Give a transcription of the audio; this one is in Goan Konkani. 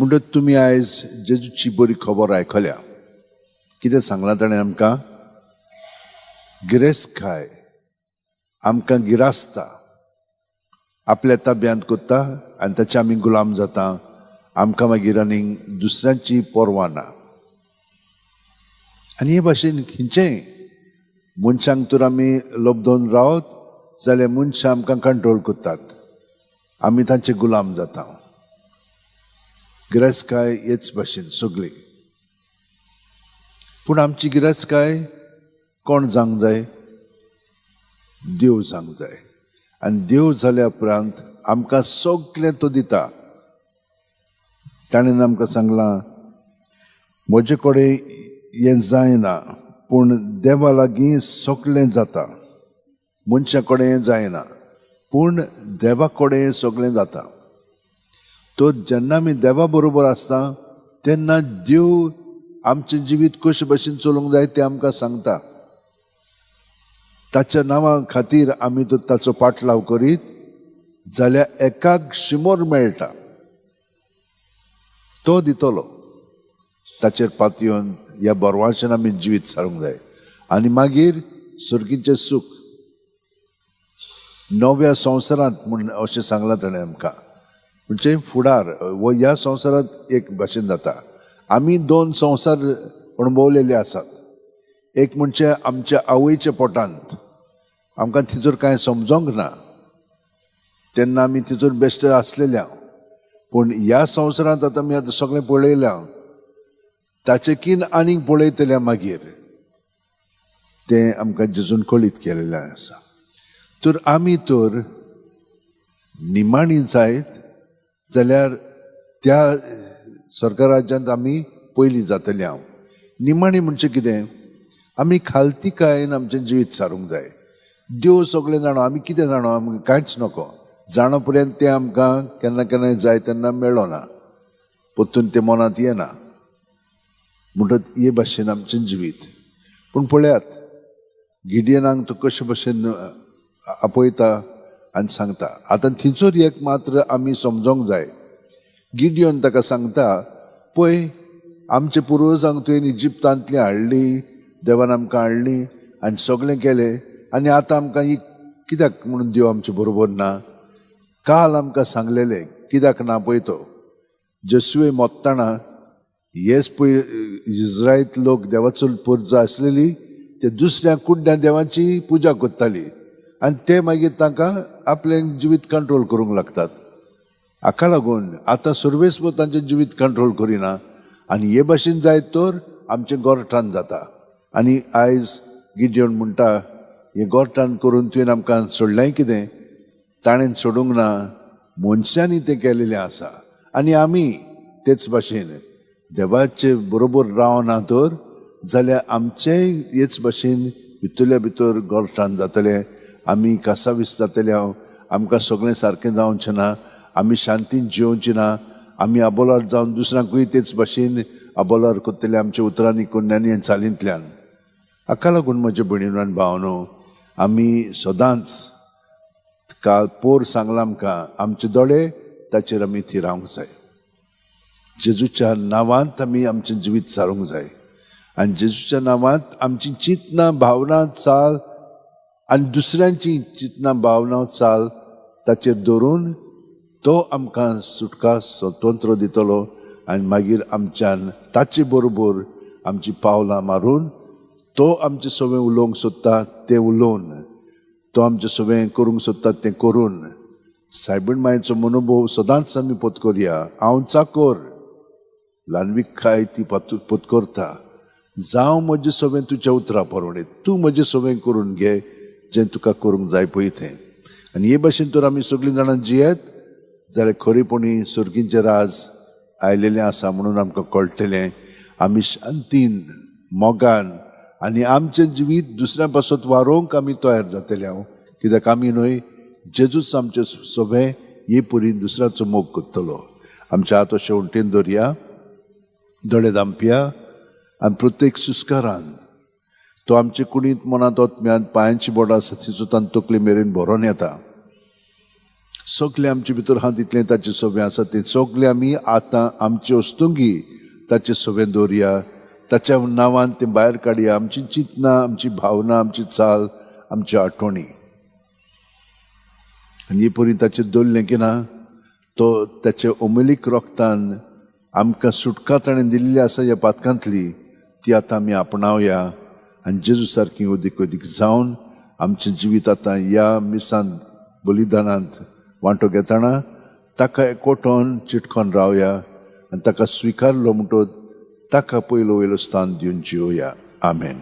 म्हणटच तुमी आयज जेजूची बरी खबर आयकल्या. कितें सांगलां ताणें आमकां? गिरेस्तकाय आमकां गिरासता, आपल्या ताब्यांत करता आनी ताचे आमी गुलाम जाता. आमकां मागीर आनीक दुसऱ्यांची पर्वा ना. आनी हे भाशेन खंयचेंय मनशांक तर आमी लब्दोन रावत जाल्यार मनशां आमकां कंट्रोल करतात, आमी तांचे गुलाम जाता. गिरेस्तकाय हेच भाशेन सगळी. पूण आमची गिरेस्तकाय कोण जावंक जाय? देव जावंक जाय. आनी देव जाल्या उपरांत आमकां सगळें तो दिता. ताणें आमकां सांगलां, म्हजे कडेन हें जायना पूण देवा लागीं सगळें जाता. मनशा कडेन हें जायना पूण देवा कडेन सगळें जाता. तो जेन्ना आमी देवा बरोबर आसता तेन्ना देव आमचें जिवीत कशे भशेन चलोवंक जाय तें आमकां सांगता. ताच्या नांवा खातीर आमी तो ताचो पाटलाव करीत जाल्यार एकाक शिमोर मेळटा, तो दितलो. ताचेर पातयेवन ह्या बरवाचेन आमी जिवीत सारूंक जाय. आनी मागीर सर्गीचें सूख नव्या संवसारांत म्हूण अशें सांगलां ताणें आमकां. म्हणजे फुडार वो ह्या संवसारांत एक भाशेन जाता. आमी दोन संवसार अणभवलेले आसात. एक म्हणजे आमच्या आवयच्या पोटांत आमकां तिचोर कांय समजोंक ना तेन्ना आमी तिचोर बेश्ट आसलेल्या. पूण ह्या संवसारांत आतां आमी आतां सगळें पळयल्या, ताचे कीन आनीक पळयतल्या मागीर तें आमकां जेजून कळीत केलेलें आसा. तर आमी तर निमाणी जायत जाल्यार त्या सरकार राज्यांत आमी पयलीं जातले. हांव निमाणी म्हणजे कितें? आमी खालतीकायेन आमचें जिवीत सारूंक जाय. देव सगळें जाणो, आमी कितें जाणो? आमकां कांयच नको. जाणो पर्यंत तें आमकां केन्ना केन्नाय जाय तेन्ना मेळना, परतून तें मनांत येना. म्हणटच हे भाशेन आमचें जिवीत. पूण पळयात गिडियनाक तो कशे भशेन आपयता आनी सांगता. आतां थंयसर एक मात्र आमी समजोंक जाय. गिडियन ताका सांगता, पळय आमचे पुर्वजांक तुवें इजिप्तांतली हाडली, देवान आमकां हाडली आनी सगळें केलें, आनी आतां आमकां ही कित्याक म्हणून देव आमचे बरोबर ना? काल आमकां सांगलेलें कित्याक ना पळय तो जेसुवे मोत्ताना हेच पळय इज्रायत लोक देवाचो पुर्जा आसलेली ते दुसऱ्या कुड्ड्या देवांची पुजा करताली आनी ते मागीर तांकां आपलें जिवीत कंट्रोल करूंक लागतात. हाका लागून आतां सर्वेस्व तांचें जिवीत कंट्रोल करिना आनी हे भाशेन जायत तर आमचें गोरठान जाता. आनी आयज गिडियन म्हणटा, हें गोरठान करून तुवें आमकां सोडलें कितें? ताणें सोडूंक ना, मनशांनी तें केलेलें आसा. आनी आमी तेच भाशेन देवाचे बरोबर रावना तर जाल्यार आमचेंय हेच भाशेन भितरल्या भितर गोरठान जातलें, आमी कासावीस जातले. हांव आमकां सगळें सारकें जावचें ना, आमी शांतीन जियोवचीं ना, आमी आबोलार जावन दुसऱ्यांकूय तेच भाशेन आबोलार करतले आमच्या उतरांनी, कोन्यांनी आनी चालींतल्यान. हाका लागून म्हज्या भयणीनो आनी भावनो, आमी सदांच काल पोर सांगलां आमकां, आमचे दोळे ताचेर आमी थिरावंक जाय. जेजूच्या नांवांत आमी आमचें जिवीत सारूंक जाय आनी जेजूच्या नांवांत आमची चिंतनां, भावना, चाल आनी दुसऱ्यांची चिंतनां, भावना, चाल ताचेर दवरून तो आमकां सुटका, स्वतंत्र दितलो. आनी मागीर आमच्यान ताचे बरोबर आमची पावलां मारून तो आमचें सगळें उलोवंक सोदता तें उलोवन, तो आमचें सगळें करूंक सोदता तें करून सायबीण मायेचो मनोभव सदांच आमी पोतकरया. हांव चाकोर ल्हानवीक ती पोतकरता, जावं म्हजें सगळें तुज्या उतरा प्रमाणें, तूं म्हजें सगळें करून घे जें तुका करूंक जाय पळय तें. आनी हे भाशेन तर आमी सगळीं जाणां जियेत जाल्यार खरेपणी सर्गीचें राज आयलेलें आसा म्हणून आमकां कळटलें. आमी शांतीन, मोगान आनी आमचें जिवीत दुसऱ्या पासत वारोवंक आमी तयार जातले. हांव कित्याक आमी न्हय, जेजूच आमचें सगळें हे परीन दुसऱ्याचो मोग करतलो. आमच्या हात अशें उंटेन दवरया, दोळे धांपया आनी प्रत्येक सुस्कारान तो आमचे कुडींत, मनांत, आत्म्यांत, पांयांची बोटां आसा तिचो तांकां तकले मेरेन भरोन येता. सगळें आमचे भितर आहा तितलें ताचें सवें आसा तें सगळें आमी आतां आमचे वस्तुंगी ताचें सवें दवरया, ताच्या नांवान तें भायर काडया, आमची चिंतना, आमची भावना, आमची चाल, आमची आठवणी. आनी हे परी ताचें दवरलें की ना तो ताच्या अमोलीक रोगतान आमकां सुटका ताणें दिल्ली आसा ह्या पातकांतली, ती आतां आमी आपणावया आनी जेजू सारकी अदीक अदीक जावन आमचें जिवीत आतां ह्या मिसांत बलिदानांत वांटो घेतना ताका एकवटोन चिटकोन रावया आनी ताका स्विकारलो म्हणटच ताका पयलो वयलो स्थान दिवन जिवया. आमेन.